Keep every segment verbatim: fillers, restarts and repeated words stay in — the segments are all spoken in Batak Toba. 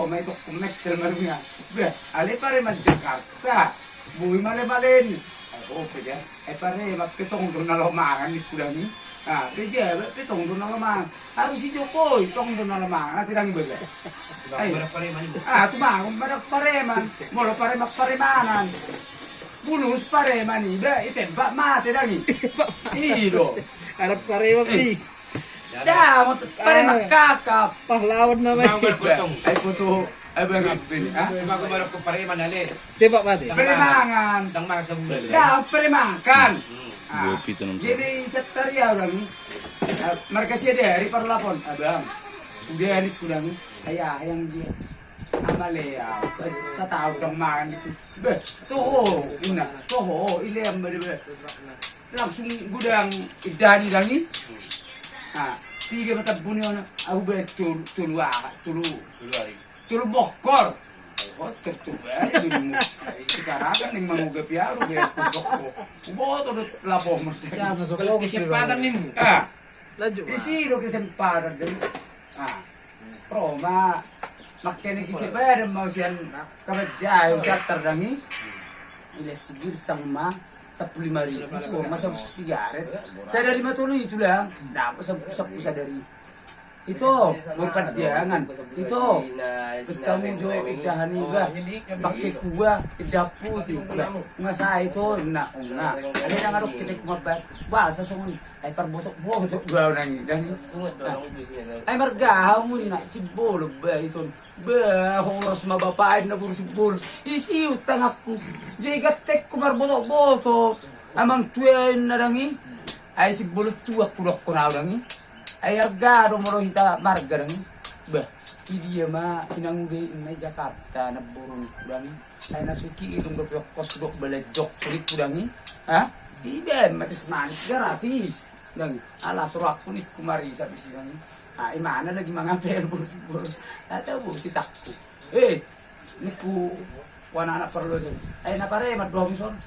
Mai tong metel ma dungi. Bah, ale pareman Jakarta. Boi male-male ni. Ai, oh, pe dia. Ai pareman pe tong do na laho mangan ningku dang i. Ah, pe dia, bah, pe tong do na laho mangan. Harus si Jokowi, tong do na laho mangan. Ate dang i bah. Ai. Ah, tu mangan, madang pareman. Molo pareman, paremanan. Bulus pareman i, bah, itembak mate dang i. I do. Arap pareman i. Dah, mau pareman kakap. Pahlawan namanya. Ai foto, ai bang apa ini, ah? Cuma aku baru ke pareman ale. Tembak mate. Paremangan. Tang masa bulan. Dah, paremangan. Jadi setar ya orang ini. Marga Siadari parlapon, abang. Udah ningku dang i. Ayah yang dia. Amale ya, pas satahu dang mangan ningku. Beh, toho, ina, toho, ile yang bade beh. Langsung godang idani dang i. Ah, tiga mata buni ona, aku beh tolu, tolu ah, tolu. Tolu hari. Tolu bokor. Oh, tertutup aja dirimu. Sekarang kan yang mau gapi aku beh bokor. Ubo to lapo mesti. Terus kesempatan nih. Ah. Lanjut. Isi do kesempatan dang i. Ah. Roma. Makanya kise badan mau sian kabaja usatar dang i. Ile sigir sang ma. Sampulu lima ribu tu masa sigaret. Sadari ma tolu i tulang. Dapat sampulu sadari. Ito, mau pandiangan. Ito, kamu jo idahan iba. Pakai kuah, idapu tu iba. Ngasai to, ina, ina. Ada yang aduk kita kumabat. Bahasa songon. Ai parbotok-botok do au dang i, dang i. Ai marga hamu ina, simbolo bah iton. Bah, horas ma bapa ina boru simbolo. Isi utang aku. Jadi gatekku marbotok-botok. Amang tua ina dang i. Ai simbolo tua aku dokkon au dang i. Ai arga do molo hita marga dang i. Bah, i dia ma inang ude ina i Jakarta na boru ningku dang i. Ai na suki ilung dope ongkos dok bale jok kulit ku dang i. Ha? Iba ma tes manis gratis. Dang i. Alas rohakku ningku marisa bisi dang i. Ah, imana lagi mangapel bor bor. Ata bor sitakku. Eh, ningku wana anak parloja. Ai na pareman do hamu son.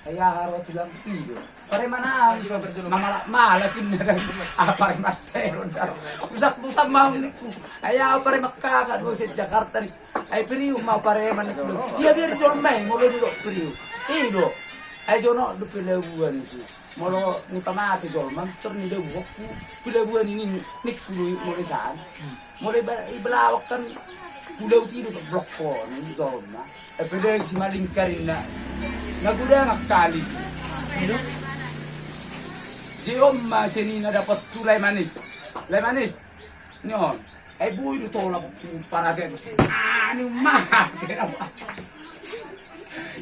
Ai aha ro tulang i do. Pareman ahu son. Mamalak-malak inna dang. Ah, pareman teron dang. Rusak-rusak ma hamu ningku. Ai aha pareman kakak do sian Jakarta ningku. Ai priuk ma pareman ningku do. Ia biar jolma i molo didok priuk. I do. Ai jonok do pelabuan isi. Molo ni pamate jolma tor ni dabuhon ku pelabuan i ningku do molo i san. Molo i bala-, i balawak kan pulau ti do blokkon jolma. Ai pe dang si malingkar inna. Na godang angkali si. Jadi on ma seni na dapat tu lae manik. Lae manik. Ni on. Ai boi do tolap tu parate. Ah, ni mate.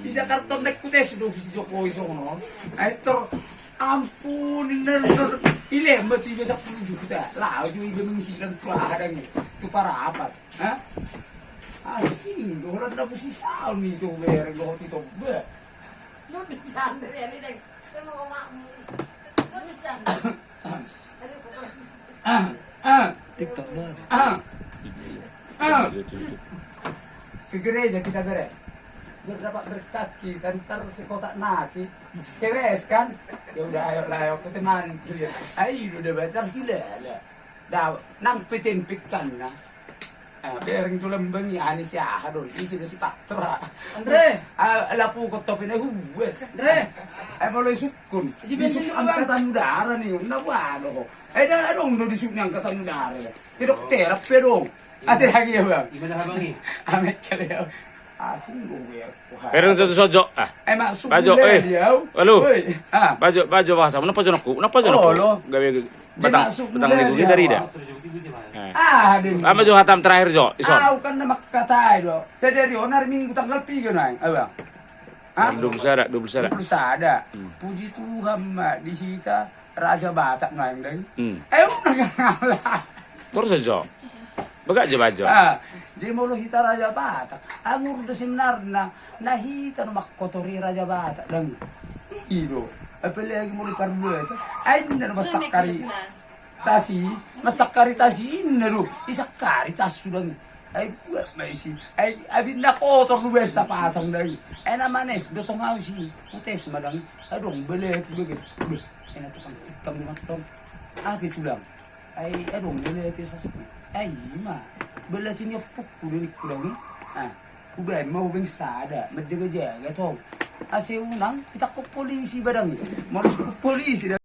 Di Jakarta on naik ku tes do si Jokowi songon on. Ai tor ampun, ner, ner. Ile ma tu iba sampulu juta. Lao jo iba mengisi dan tu aha dang i. Tu Parapat. Ha? Asing do holan na busi saon i tu bereng dohot i Toba. Lo di sana ya ni dang. Lo mau makmu. Lo di sana. Ah, ah. TikTok doang. Ah. Ah. Ke gereja kita bere. Biar dapat berkat kita, ntar sekotak nasi. Cewek kan? Ya udah, ayo lah, ayo, aku temanin dia. Ayo, udah batal gila lah. Dah, nang petempekan nah. Ah, bereng tu lembang i, ani si aha do, isi do si patra. Andre. Ah, lapu ko topi na huwe. Andre. Ai molo isuk kun. Isi bensin isuk dulu, Bang. Angkatan udara ni, na wado. Ai da dong do disuk ni angkatan udara. Ti dokter ape dong? Ate lagi ya, Bang. Gimana abang i? Amek kali ya. Asing gue. Bereng tu sojo. Ah. Eh, masuk. Bajo, eh. Halo. Woi. Ah. Bajo, bajo bahasa. Napa jonokku? Napa jonokku? Oh, lo. Gawe Batang, batang minggu kita rida. Ah, deh. Ama jo hatam terakhir jo, ison. Ah, bukan nama kata do. Sadari on hari Minggu tanggal piga nai, abang? Ah? Dua puluh sada, dua puluh sada. Dua puluh sada. Hmm. Puji Tuhan ma di hita Raja Batak nai dai. Hmm. Eh, udah ngalah. Terus aja. Bagak jo bajo. Ah, jadi molo hita Raja Batak, angur do sebenarna, na hita do mangkotori Raja Batak dang i. I do. Apalagi molo parluasa, ai inna do masakkari tasi, masakkari tasi inna do, isakkari tas sudah ni. Ai buat ma isi, ai abinna kotor do biasa pasang dang i. Ai na manes do tong au si, utes ma dang i. Adong bale tu bagas. Beh, ai na tukang tikam do mantong. Ate tulang. Ai adong bale tes as. Ai ima. Belatin ni ompungku do ningku daong i. Ah, hubaen ma hobeng sada manjaga-jaga tong. Asa unang ditangkok polisi ba daong i. Molo ditangkok polisi da